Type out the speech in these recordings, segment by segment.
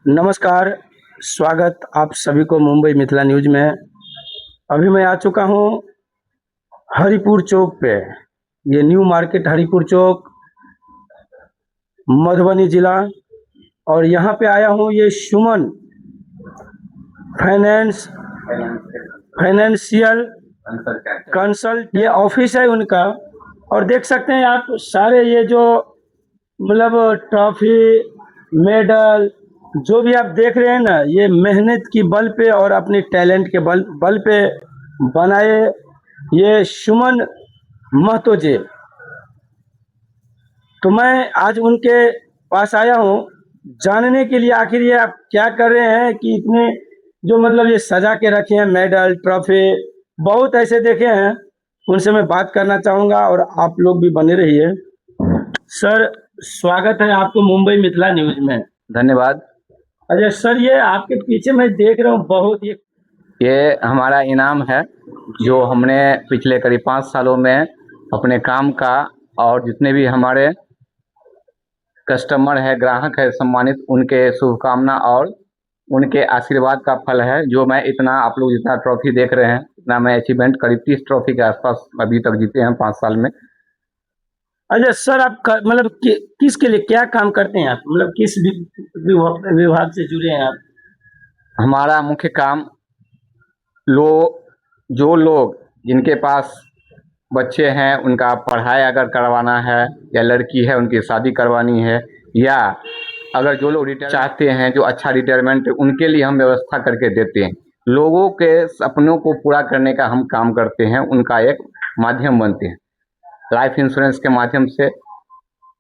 नमस्कार, स्वागत आप सभी को मुंबई मिथिला न्यूज में। अभी मैं आ चुका हूँ हरिपुर चौक पे। ये न्यू मार्केट हरिपुर चौक, मधुबनी जिला, और यहाँ पे आया हूँ ये सुमन फाइनेंस फाइनेंशियल कंसल्ट, ये ऑफिस है उनका। और देख सकते हैं आप सारे ये जो मतलब ट्रॉफी, मेडल जो भी आप देख रहे हैं ना, ये मेहनत की बल पे और अपने टैलेंट के बल बल पे बनाए ये सुमन महतो जी। तो मैं आज उनके पास आया हूँ जानने के लिए, आखिर ये आप क्या कर रहे हैं कि इतने जो मतलब ये सजा के रखे हैं मेडल, ट्रॉफी, बहुत ऐसे देखे हैं। उनसे मैं बात करना चाहूँगा और आप लोग भी बने रहिए। सर, स्वागत है आपको मुंबई मिथिला न्यूज में। धन्यवाद। अच्छा सर, ये आपके पीछे मैं देख रहा हूँ बहुत ये ये हमारा इनाम है जो हमने पिछले करीब 5 सालों में अपने काम का और जितने भी हमारे कस्टमर है, ग्राहक है सम्मानित, उनके शुभकामना और उनके आशीर्वाद का फल है, जो मैं इतना आप लोग जितना ट्रॉफी देख रहे हैं, इतना मैं अचीवमेंट करीब 30 ट्रॉफी के आसपास अभी तक जीते हैं 5 साल में। अच्छा सर, आप मतलब किसके लिए क्या काम करते हैं आप? मतलब किस विभाग से जुड़े हैं आप? हमारा मुख्य काम जो लोग जिनके पास बच्चे हैं, उनका पढ़ाई अगर करवाना है या लड़की है, उनकी शादी करवानी है या अगर जो लोग रिटायर चाहते हैं, जो अच्छा रिटायरमेंट, उनके लिए हम व्यवस्था करके देते हैं। लोगों के सपनों को पूरा करने का हम काम करते हैं, उनका एक माध्यम बनते हैं। लाइफ इंश्योरेंस के माध्यम से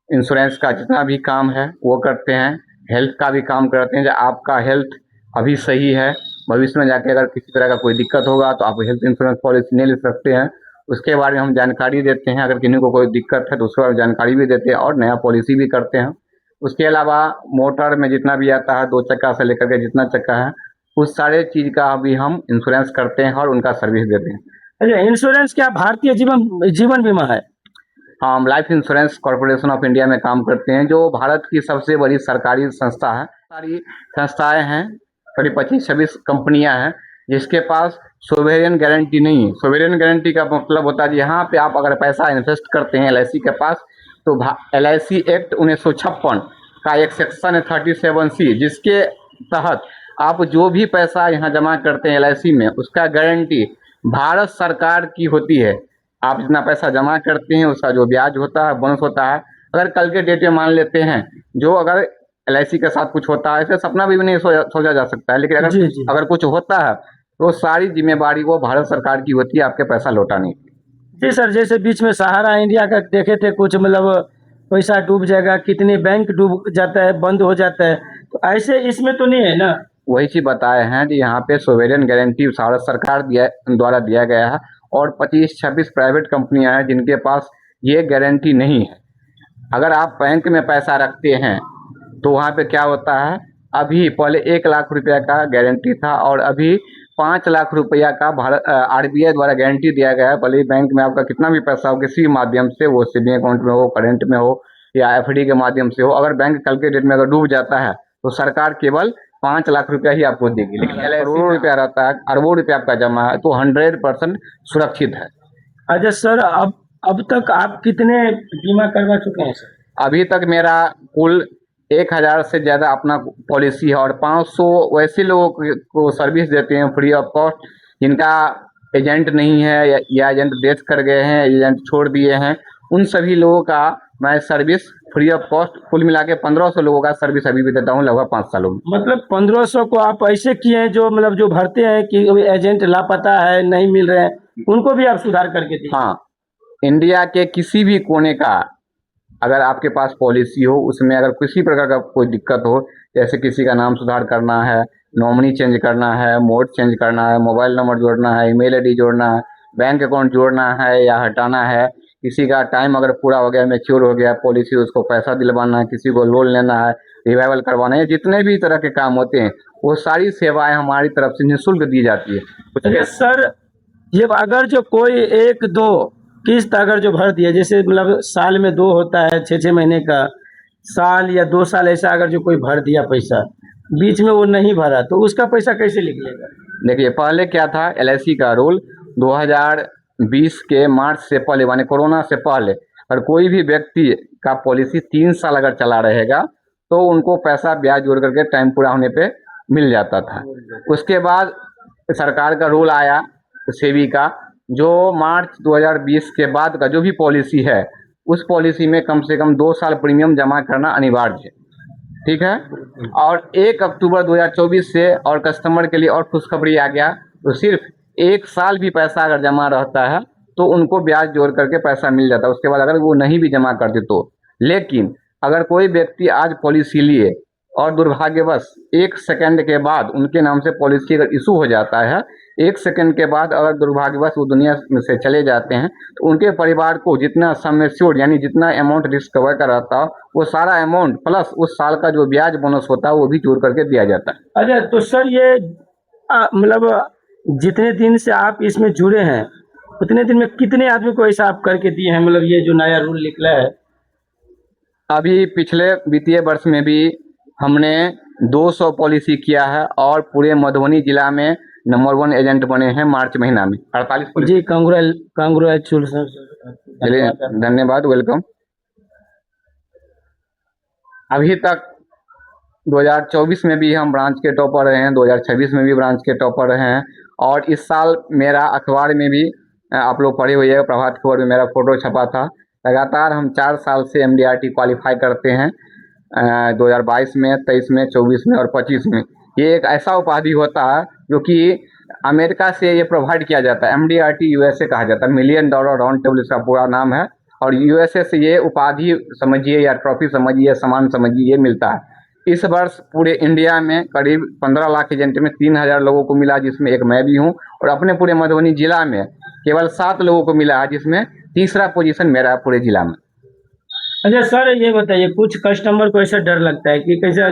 इंश्योरेंस का जितना भी काम है, वो करते हैं। हेल्थ का भी काम करते हैं। जो आपका हेल्थ अभी सही है, भविष्य में जाके अगर किसी तरह का कोई दिक्कत होगा तो आप हेल्थ इंश्योरेंस पॉलिसी नहीं ले सकते हैं, उसके बारे में हम जानकारी देते हैं। अगर किन्हीं को कोई दिक्कत है तो उसके बारे में जानकारी भी देते हैं और नया पॉलिसी भी करते हैं। उसके अलावा मोटर में जितना भी आता है, दो चक्का से लेकर के जितना चक्का है, उस सारे चीज़ का भी हम इंश्योरेंस करते हैं और उनका सर्विस देते हैं। अच्छा, इंश्योरेंस क्या भारतीय जीवन जीवन बीमा है? हाँ, हम life insurance corporation of India में काम करते हैं, जो भारत की सबसे बड़ी सरकारी संस्था है। सारी संस्थाएं हैं, करीब 25-26 कंपनियां हैं जिसके पास सोवेरियन गारंटी नहीं है। सोवेरियन गारंटी का मतलब होता है, यहाँ पे आप अगर पैसा इन्वेस्ट करते हैं एलआईसी के पास तो एलआईसी एक्ट 1956 का एक सेक्शन है 37सी, जिसके तहत आप जो भी पैसा यहाँ जमा करते हैं एलआईसी में, उसका गारंटी भारत सरकार की होती है। आप जितना पैसा जमा करते हैं, उसका जो ब्याज होता है, बोनस होता है, अगर कल के डेट में मान लेते हैं जो अगर एलआईसी के साथ कुछ होता है, ऐसे सपना भी नहीं सोचा जा सकता है, लेकिन अगर जी जी अगर कुछ होता है तो सारी जिम्मेवारी वो भारत सरकार की होती है आपके पैसा लौटाने की। जी सर, जैसे बीच में सहारा इंडिया का देखे थे, कुछ मतलब पैसा डूब जाएगा, कितने बैंक डूब जाता है, बंद हो जाता है, तो ऐसे इसमें तो नहीं है ना? वही चीज़ बताए हैं कि यहाँ पे सोवेरियन गारंटी भारत सरकार द्वारा दिया गया है और 25-26 प्राइवेट कंपनियां हैं जिनके पास ये गारंटी नहीं है। अगर आप बैंक में पैसा रखते हैं तो वहाँ पे क्या होता है, अभी पहले 1 लाख रुपया का गारंटी था और अभी 5 लाख रुपया का भारत आरबीआई द्वारा गारंटी दिया गया है। भले ही बैंक में आपका कितना भी पैसा हो, किसी भी माध्यम से, वो सेविंग अकाउंट में हो, करेंट में हो या एफडी के माध्यम से हो, अगर बैंक कल के डेट में अगर डूब जाता है तो सरकार केवल 5 लाख रुपया ही आपको देगी। लेकिन करोड़ों रुपया रहता है, अरबों रुपया आपका जमा है तो 100% सुरक्षित है। अच्छा सर, अब तक आप कितने बीमा करवा चुके हैं सर? अभी तक मेरा कुल 1000 से ज़्यादा अपना पॉलिसी है और 500 वैसे लोगों को सर्विस देते हैं फ्री ऑफ कॉस्ट, जिनका एजेंट नहीं है या एजेंट डेथ कर गए हैं, एजेंट छोड़ दिए हैं। उन सभी लोगों का मैं सर्विस फ्री ऑफ कॉस्ट, कुल मिला के 1500 लोगों का सर्विस अभी भी देता हूँ लगभग 5 सालों में। मतलब 1500 को आप ऐसे किए हैं जो मतलब जो भरते हैं कि एजेंट लापता है, नहीं मिल रहे हैं, उनको भी आप सुधार करके दिए? हाँ, इंडिया के किसी भी कोने का अगर आपके पास पॉलिसी हो, उसमें अगर किसी प्रकार का कोई दिक्कत हो, जैसे किसी का नाम सुधार करना है, नॉमिनी चेंज करना है, मोड चेंज करना है, मोबाइल नंबर जोड़ना है, ईमेल आईडी जोड़ना है, बैंक अकाउंट जोड़ना है या हटाना है, किसी का टाइम अगर पूरा हो गया, मैच्योर हो गया पॉलिसी, उसको पैसा दिलवाना है, किसी को लोन लेना है, रिवाइवल करवाना है, जितने भी तरह के काम होते हैं, वो सारी सेवाएं हमारी तरफ से निःशुल्क दी जाती है। कुछ अच्छा सर, ये अगर जो कोई एक दो किस्त अगर जो भर दिया, जैसे मतलब साल में दो होता है, 6-6 महीने का, साल या 2 साल, ऐसा अगर जो कोई भर दिया पैसा, बीच में वो नहीं भरा तो उसका पैसा कैसे निकलेगा? देखिए, पहले क्या था, एलआईसी का रूल 2020 के मार्च से पहले, यानी कोरोना से पहले, अगर कोई भी व्यक्ति का पॉलिसी 3 साल अगर चला रहेगा तो उनको पैसा ब्याज जोड़ करके टाइम पूरा होने पे मिल जाता था। उसके बाद सरकार का रूल आया सेबी का, जो मार्च 2020 के बाद का जो भी पॉलिसी है, उस पॉलिसी में कम से कम 2 साल प्रीमियम जमा करना अनिवार्य है। ठीक है? और 1 अक्टूबर 2024 से और कस्टमर के लिए और खुशखबरी आ गया, तो सिर्फ एक साल भी पैसा अगर जमा रहता है तो उनको ब्याज जोड़ करके पैसा मिल जाता है। उसके बाद अगर वो नहीं भी जमा करते तो। लेकिन अगर कोई व्यक्ति आज पॉलिसी लिए और दुर्भाग्यवश एक सेकंड के बाद उनके नाम से पॉलिसी अगर इशू हो जाता है, एक सेकंड के बाद अगर दुर्भाग्यवश वो दुनिया में से चले जाते हैं, तो उनके परिवार को जितना सम एश्योर्ड, यानी जितना अमाउंट रिस्क कवर का रहता हो, वो सारा अमाउंट प्लस उस साल का जो ब्याज बोनस होता है, वो भी जोड़ करके दिया जाता है। अच्छा, तो सर ये मतलब जितने दिन से आप इसमें जुड़े हैं, उतने दिन में कितने आदमी को ऐसा आप करके दिए हैं, मतलब ये जो नया रूल निकला है? अभी पिछले वित्तीय वर्ष में भी हमने 200 पॉलिसी किया है और पूरे मधुबनी जिला में नंबर 1 एजेंट बने हैं मार्च महीना में, 48 पॉलिसी। जी, कांग्रेचुलेशन। चलिए, धन्यवाद, welcome. अभी तक 2024 में भी हम ब्रांच के टॉपर रहे हैं, 2026 में भी ब्रांच के टॉपर रहे हैं और इस साल मेरा अखबार में भी आप लोग पढ़े हुए हैं, प्रभात खबर में मेरा फोटो छपा था। लगातार हम 4 साल से एमडीआरटी क्वालिफाई करते हैं, 2022 में, 23 में, 24 में और 25 में। ये एक ऐसा उपाधि होता है जो कि अमेरिका से ये प्रोवाइड किया जाता है। एमडीआरटी यूएसए कहा जाता है, मिलियन डॉलर राउंड टेबल इसका पूरा नाम है और यूएसए से ये उपाधि समझिए या ट्रॉफी समझिए या सामान समझिए, ये मिलता है। इस वर्ष पूरे इंडिया में करीब 15 लाख एजेंट में 3,000 लोगों को मिला, जिसमें एक मैं भी हूँ और अपने पूरे मधुबनी जिला में केवल सात लोगों को मिला है, जिसमें तीसरा पोजीशन मेरा है पूरे जिला में। अच्छा सर, ये बताइए, कुछ कस्टमर को ऐसा डर लगता है कि कैसे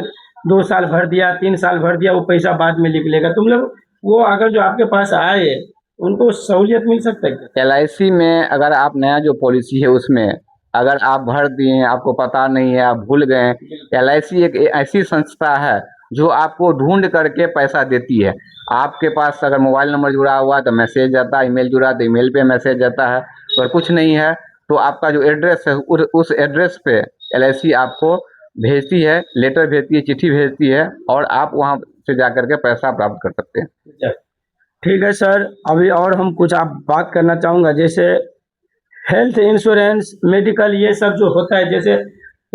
2 साल भर दिया, 3 साल भर दिया, वो पैसा बाद में निकलेगा, तो मतलब वो अगर जो आपके पास आए, उनको सहूलियत मिल सकता है क्या? एलआईसी में अगर आप नया जो पॉलिसी है, उसमें अगर आप भर दिए हैं, आपको पता नहीं है, आप भूल गए हैं, एलआईसी एक ऐसी संस्था है जो आपको ढूंढ करके पैसा देती है। आपके पास अगर मोबाइल नंबर जुड़ा हुआ है तो मैसेज जाता है, ईमेल जुड़ा है तो ईमेल पे मैसेज जाता है। अगर कुछ नहीं है तो आपका जो एड्रेस है, उस एड्रेस पे एलआईसी आपको भेजती है, लेटर भेजती है, चिट्ठी भेजती है और आप वहाँ से जा करके पैसा प्राप्त कर सकते हैं। ठीक है सर, अभी और हम कुछ आप बात करना चाहूँगा, जैसे हेल्थ इंश्योरेंस, मेडिकल, ये सब जो होता है, जैसे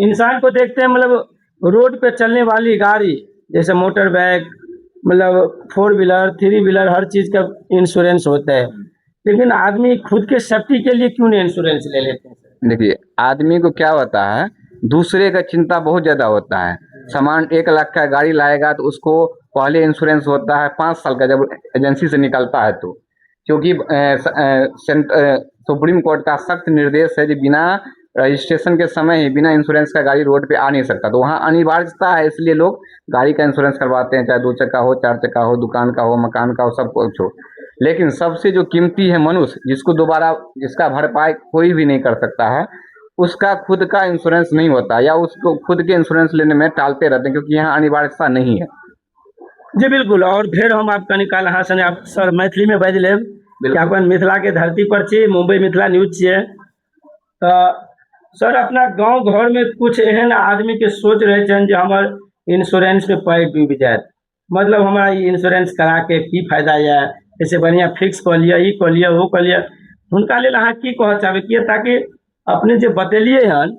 इंसान को देखते हैं, मतलब रोड पे चलने वाली गाड़ी, जैसे मोटर बाइक, मतलब फोर व्हीलर, थ्री व्हीलर, हर चीज़ का इंश्योरेंस होता है, लेकिन आदमी खुद के सेफ्टी के लिए क्यों नहीं इंश्योरेंस ले लेते हैं सर? देखिए, आदमी को क्या होता है, दूसरे का चिंता बहुत ज़्यादा होता है। सामान 1 लाख का गाड़ी लाएगा तो उसको पहले इंश्योरेंस होता है 5 साल का, जब एजेंसी से निकलता है तो, क्योंकि सुप्रीम कोर्ट का सख्त निर्देश है कि बिना रजिस्ट्रेशन के समय ही बिना इंश्योरेंस का गाड़ी रोड पे आ नहीं सकता। तो वहाँ अनिवार्यता है, इसलिए लोग गाड़ी का इंश्योरेंस करवाते हैं, चाहे दो चक्का हो, चार चक्का हो, दुकान का हो, मकान का हो, सब कुछ हो। लेकिन सबसे जो कीमती है मनुष्य, जिसको दोबारा जिसका भरपाई कोई भी नहीं कर सकता है, उसका खुद का इंश्योरेंस नहीं होता या उसको खुद के इंश्योरेंस लेने में टालते रहते हैं, क्योंकि यहाँ अनिवार्यता नहीं है। जी बिल्कुल, और फेर हम आप कनी काल अहाँ सने आप सर मैथिलीमे बाजि लेब कि अपन मिथिलाके धरती पर छी, मुम्बई मिथिला न्यूज छियै। तऽ सर, अपना गाँव घरमे कुछ एहन आदमीके सोच रहै छनि जे हमर इंश्योरेंसमे पाइ डूबि जायत, मतलब हमरा ई इंश्योरेंस कराके की फायदा यऽ, एहिसँ बढ़िआँ फिक्स कऽ लिअ, ई कऽ लिअ, ओ कऽ लिअ। हुनका लेल अहाँ की कहऽ चाहबै? किए ताकि अपने जे बतेलियै हन,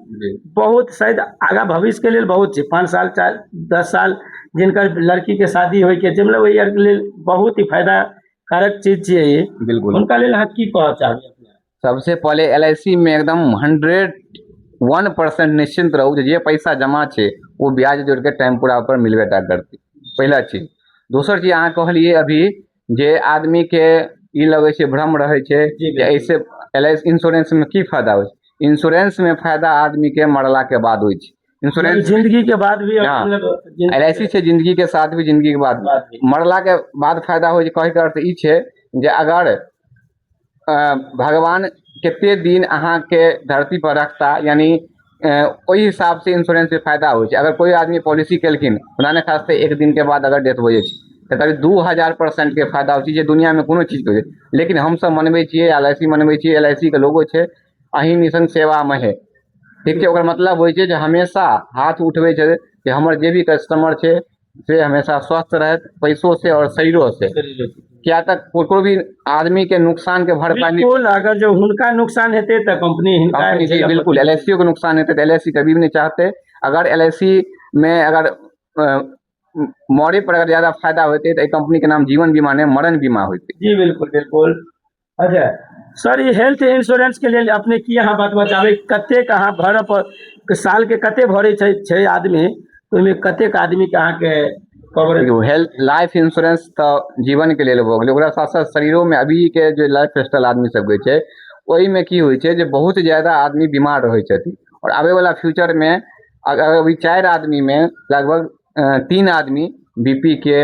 बहुत शायद आगाँ भविष्यके लेल बहुत छै। 5 साल, 4, 10 साल, जिनकर लड़कीके शादी होइके छै, मतलब ओहि आरके लेल बहुत ही फायदा कारक चीज छियै ई। हुनका लेल अहाँ की कहऽ चाहबै अपने? सबसे पहले एलआईसी में एकदम 101% निश्चिंत रहू जे पैसा जमा छै, ओ ब्याज जोड़ के टाइम पूरा पर मिलबे टा करतै, पहिला चीज। दोसर चीज, अहाँ कहलियै अभी जे आदमी के ई लगै छै, भ्रम रहै छै जे ऐसे एलआईसी इंश्योरेंस में की फायदा होइ छै। इंश्योरेंस में फायदा आदमी के मरला के बाद होइ छै। इंश्योरेंस जिंदगी के बाद भी। मतलब एलआईसी छै जिंदगी के साथ भी, जिंदगी के बाद भी। बाद भी। मरला के बाद फायदा होइ छै, कहैके अर्थ ई छै जे अगर भगवान कते दिन अहाँके धरती पर रखता, यानी ओहि हिसाबसँ इन्श्योरेंसके फायदा होइ छै। अगर कोइ आदमी पॉलिसी केलखिन, खुदा ने खास्ते एक दिनके बाद अगर डेथ हो जाइ छै, तऽ करीब 2000%के फायदा होइ छै, जे दुनिआँमे कोनो चीजके होइ छै। लेकिन हमसभ मनबै छियै, एल I C मनबै छियै। एल I C के लोगो छै अहीं मिशन सेवा महे, ठीक छै? ओकर मतलब होइ छै जे हमेशा हाथ उठबै छै जे हमर जे भी कस्टमर छै से हमेशा स्वस्थ रहत, पैसो से आओर शरीरो से, किया तऽ ककरो भी आदमीके नुकसानके भरपाई नहि। बिल्कुल, अगर जो हुनका नुकसान हेतै तऽ कंपनी हिनका कंपनी जी, बिल्कुल, एल के नुकसान हेतै तऽ एल I C कभी भी नहि चाहते। अगर एल I C मे अगर मरे पर अगर ज्यादा फायदा होतै, तऽ एहि कंपनीके नाम जीवन बीमा नहि, मरण बीमा होतै। जी बिल्कुल बिल्कुल। अच्छा सर, ई हेल्थ इंश्योरेंस के लेल अपने की अहाँ बात बचाबै, कतेक अहाँ भरऽ पर साल के कते भरै छै छै आदमी, ओहिमे कतेक आदमी के अहाँके कवरेज? देखियौ, हेल्थ लाइफ इंश्योरेंस तऽ जीवनके लेल भऽ गेलै। ओकरा साथ साथ शरीरोमे अभीके जे लाइफ स्टाइल आदमी सबके छै, ओहिमे की होइ छै जे बहुत ज्यादा आदमी बीमार रहै छथिन आओर आबैवला फ्यूचरमे अगर अभी चारि आदमीमे लगभग तीन आदमी बीपी के,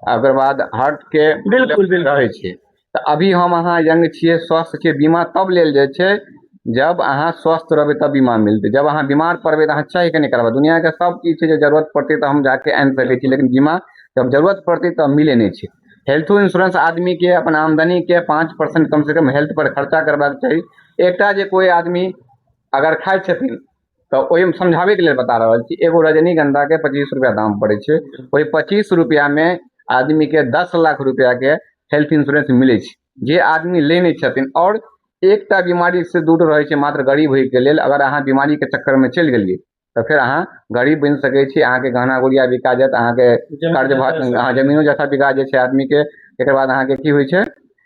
ओकर बाद हार्टके बिल्कुल बिल्कुल रहै छै। तऽ अभी हम अहाँ यंग छियै, स्वस्थ छियै। बीमा तब लेल जाइ छै जब अहाँ स्वस्थ रहबै, तब बीमा मिलतै। जब अहाँ बीमार पड़बै तऽ अहाँ चाहिके नहि करबै। दुनिआँके सब चीज छै जे जरूरत पड़तै तऽ हम जाके आनि सकै छी, लेकिन बीमा जब जरूरत पड़तै तब मिलै नहि छै। हेल्थो इंश्योरेंस आदमीके अपन आमदनीके 5% कमसँ कम हेल्थ पर खर्चा करबाक चाही। एकटा जे कोइ आदमी अगर खाइ छथिन, तऽ ओहिमे समझाबैके लेल बता रहल छी, एगो रजनीगंधाके 25 रुपैआ दाम पड़ै छै। ओहि 25 रुपैआमे आदमीके 10 लाख रुपैआके हेल्थ इंश्योरेंस मिलै छै, जे आदमी लै नहि छथिन। आओर एकटा बीमारी से दूर रहै छै मात्र गरीब होइके लेल। अगर अहाँ बीमारीके चक्करमे चलि गेलियै, तऽ फेर अहाँ गरीब बनि सकै छी। अहाँके गहना गुड़िया बिका जायत, अहाँके कर्ज, अहाँ जमीनो जथा बिका जाइ छै आदमीके। एकर बाद अहाँके की होइ छै,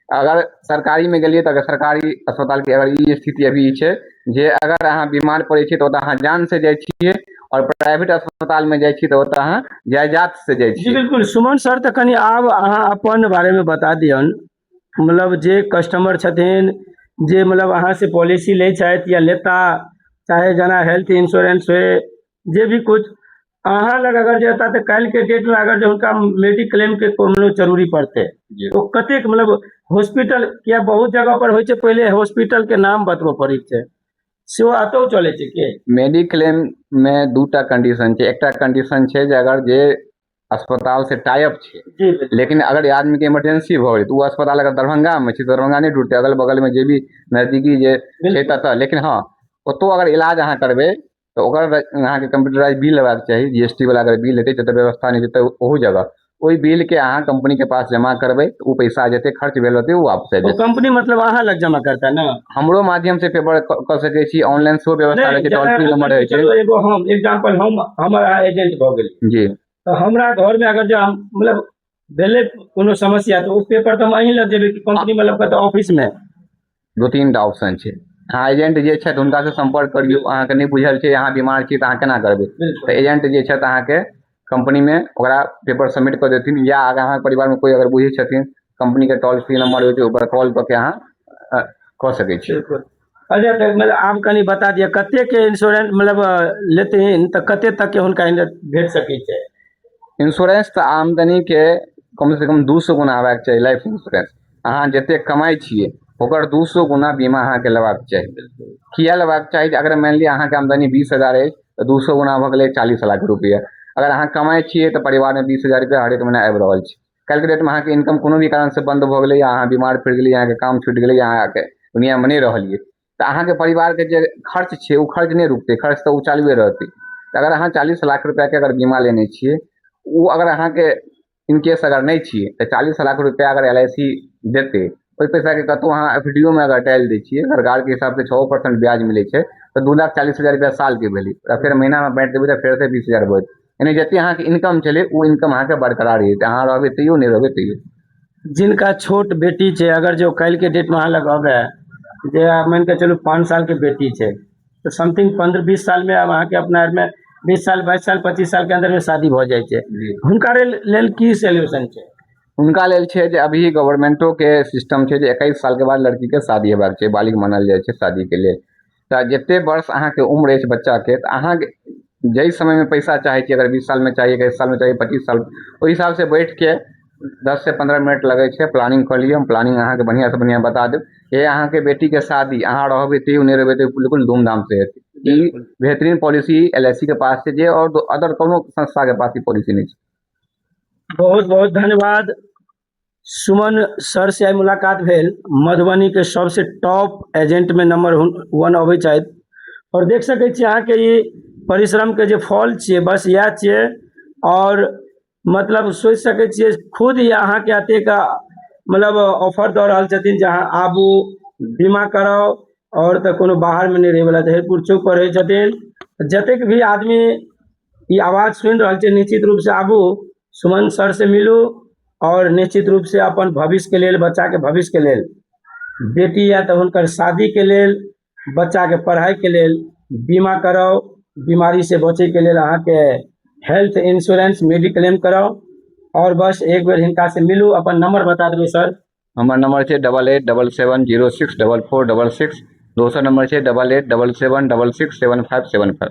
अगर सरकारीमे गेलियै तऽ अगर सरकारी अस्पतालके अगर ई स्थिति अभी ई छै जे अगर अहाँ बीमार पड़ै छियै तऽ ओतऽ अहाँ जानसँ जाइ छियै आओर प्राइवेट अस्पतालमे जाइ छियै तऽ ओतऽ अहाँ जायदादसँ जाइ छियै। बिल्कुल सुमन सर, तऽ कनि आब अहाँ अपन बारेमे बता दियौन, मतलब जे कस्टमर छथिन, जे मतलब अहाँ से पॉलिसी लै छथि या लेता, चाहे जेना हेल्थ इंश्योरेंस हुए, जे भी कुछ अहाँ लग अगर जेता, तऽ काल्हिके डेटमे अगर जे हुनका मेडिक्लेम के कोनो जरूरी पड़तै, ओ कतेक मतलब हॉस्पिटल किया बहुत जगह पर होइ छै, पहिले हॉस्पिटल के नाम बतबऽ पड़ै छै, सेहो एतौ चलै छै की? मेडिक्लेममे दूटा कंडीशन छै। एकटा कंडीशन छै जे अगर जे अस्पताल से टाइअप छै। लेकिन अगर आदमीके इमरजेंसी भऽ गेलै, तऽ ओ अस्पताल अगर दरभंगामे छै तऽ दरभंगा नहि ढूँढतै, अगल बगलमे जे भी नजदीकी जे छै ततऽ। लेकिन हँ, ओतौ अगर इलाज अहाँ करबै तऽ ओकर अहाँके कम्प्यूटराइज बिल लेबाक चाही। जीएसटी वाला अगर बिल हेतै, जतऽ व्यवस्था नहि छै, तऽ ओहू जगह ओहि बिलके अहाँ कंपनीके पास जमा करबै तऽ ओ पैसा जते खर्च भेल होतै, ओ वापस आबि ओ जेतै। कंपनी मतलब अहाँ लग जमा करता ने? हमरो माध्यम से पेपर कऽ सकै छी। ऑनलाइन सेहो व्यवस्था रहै छै, टोल फ्री नंबर रहै छै। चलो, एगो हम एग्जाम्पल, हम हमर अहाँ एजेंट भऽ गेली। तऽ हमरा घरमे अगर जे हम मतलब भेलै कोनो समस्या, तऽ ओ पेपर तऽ हम अहीं लग जेबै कि कंपनी मतलब कतऽ ऑफिसमे? दू तीन टा ऑप्शन छै। अहाँ एजेंट जे छथि, हुनकासँ सम्पर्क करियौ। अहाँके नहि बुझल छै, अहाँ बीमार छी, तऽ अहाँ केना करबै? तऽ एजेंट जे छथि अहाँके कंपनीमे, ओकरा पेपर सबमिट कऽ देथिन। या अगर अहाँके परिवारमे कोइ अगर बुझै छथिन, कंपनीके टोल फ्री नंबर होइ छै, ओकर कॉल कऽ के अहाँ कऽ सकै छी। बिल्कुल। अच्छा, तऽ मतलब आब कनि बता दिअ, कतेक इंश्योरेंस मतलब लेथिन तऽ कते तक के हुनका भेट सकै छै? इंश्योरेंस तऽ आमदनीके कमसँ कम 200 गुना हेबाक चाही। लाइफ इंश्योरेंस अहाँ जतेक कमाइ छियै, ओकर 200 गुना बीमा अहाँके लेबाक चाही। किया लेबाक चाही? अगर मानि लिअ अहाँके आमदनी 20,000 अछि, तऽ 200 गुना भऽ गेलै 40 लाख रुपैआ। अगर अहाँ कमाइ छियै तऽ परिवारमे 20,000 रुपैआ हरेक महीना आबि रहल छै। काल्हिके डेटमे अहाँके इनकम कोनो भी कारणसँ बन्द भऽ गेलै, या अहाँ बीमार पड़ि गेलियै, अहाँके काम छुटि गेलै, या अहाँके दुनिआँमे नहि रहलियै, तऽ अहाँके परिवारके जे खर्च छै, ओ खर्च नहि रुकतै, खर्च तऽ ओ चालुए रहतै। तऽ अगर अहाँ 40 लाख रुपैआके अगर बीमा लेने छियै, ओ अगर अहाँके इनकेस अगर नहि छियै, तऽ 40 लाख रुपैआ अगर एलआईसी देतै, ओहि पैसाके कतहु अहाँ एफडीओमे अगर डालि दै छियै, सरकारके हिसाबसँ 6% ब्याज मिलै छै, तऽ 2,40,000 रुपैआ सालके भेलै। आ फेर महीनामे बाँटि देबै तऽ फेरसँ 20,000 बढ़तै। यानि जतेक अहाँके इनकम छलै, ओ इनकम अहाँके बरकरार रहतै, अहाँ रहबै तैयो, नहि रहबै तैयो। जिनका छोट बेटी छै, अगर जो काल्हिके डेटमे अहाँ लग अबै, जे मानि कऽ चलू 5 सालके बेटी छै, तऽ समथिंग 15-20 सालमे आब अहाँके अपना आरमे 20 साल, 22 साल, 25 सालके अन्दरमे शादी भऽ जाइ छै। हुनका लेल की सोल्यूशन छै? हुनका लेल छै जे अभी गवर्नमेंटोके सिस्टम छै जे 21 सालके बाद लड़कीके शादी हेबाक छै, बालिग मानल जाइ छै शादीके लेल। तऽ जते वर्ष अहाँके उम्र अछि बच्चाके, तऽ अहाँके जाहि समयमे पैसा चाहै छियै, अगर 20 सालमे चाही, 21 सालमे चाही, 25 साल, ओहि हिसाबसँ बैठके 10से 15 मिनट लगै छै, प्लानिंग कऽ लिअ। हम प्लानिंग अहाँके बढ़िआँसँ बढ़िआँ बता देब। हे, अहाँके बेटीके शादी अहाँ रहबै तैयो, नहि रहबै तैयो, बिल्कुल धूमधामसँ हेतै। ई बेहतरीन पॉलिसी एलआईसी के पास छै, जे आओर अदर कोनो संस्था के पास ई पॉलिसी नहि छै। बहुत बहुत धन्यवाद। सुमन सर से आइ मुलाकात भेल। मधुबनी के सबसे टॉप एजेंट में नंबर वन अबै छथि और देख सकै छी अहाँके ई परिश्रम के जे फल छियै, बस इएह छियै। और मतलब सोचि सकै छियै खुद ही अहाँके एतेक मतलब ऑफर दऽ रहल छथिन जे अहाँ आबू, बीमा कराउ। और तऽ कोनो बाहरमे नहि रहैवला, हरिपुर चौक पर रहै छथिन। जतेक भी आदमी ई आवाज सुनि रहल छै, निश्चित रूपसँ आबू, सुमन सर से मिलू और निश्चित रूप से अपन भविष्यके लेल, बच्चाके भविष्यके लेल, बेटी या तऽ हुनकर शादीके लेल, बच्चाके पढ़ाइके लेल बीमा कराउ। बीमारी से बचैके लेल अहाँके हेल्थ इंश्योरेंस मेडिक्लेम कराउ और बस एक बेर हिनका से मिलू। अपन नंबर बता देबै सर। हमर नंबर छै 8877064466। दोसर नंबर छै 8877667575।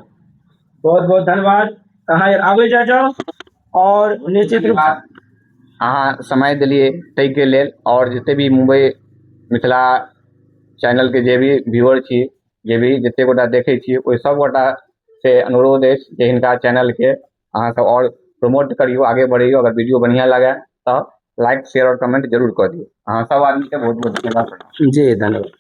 बहुत बहुत धन्यवाद। अहाँ आबै जा जाउ और निश्चित रूप अहाँ समय देलियै ताहिके लेल। आओर जते भी मुम्बई मिथिला चैनलके जे भी व्यूअर छी, जे भी जते गोटा देखै छी, ओहि सब गोटा से अनुरोध अछि जे हिनका चैनलके अहाँ सब आओर प्रमोट करियौ, आगे बढ़ैयौ। अगर वीडियो बढ़िआँ लागए तऽ लाइक, शेयर आओर कमेंट जरूर कऽ दियौ। अहाँ सब आदमीके बहुत बहुत धन्यवाद। जी, धन्यवाद।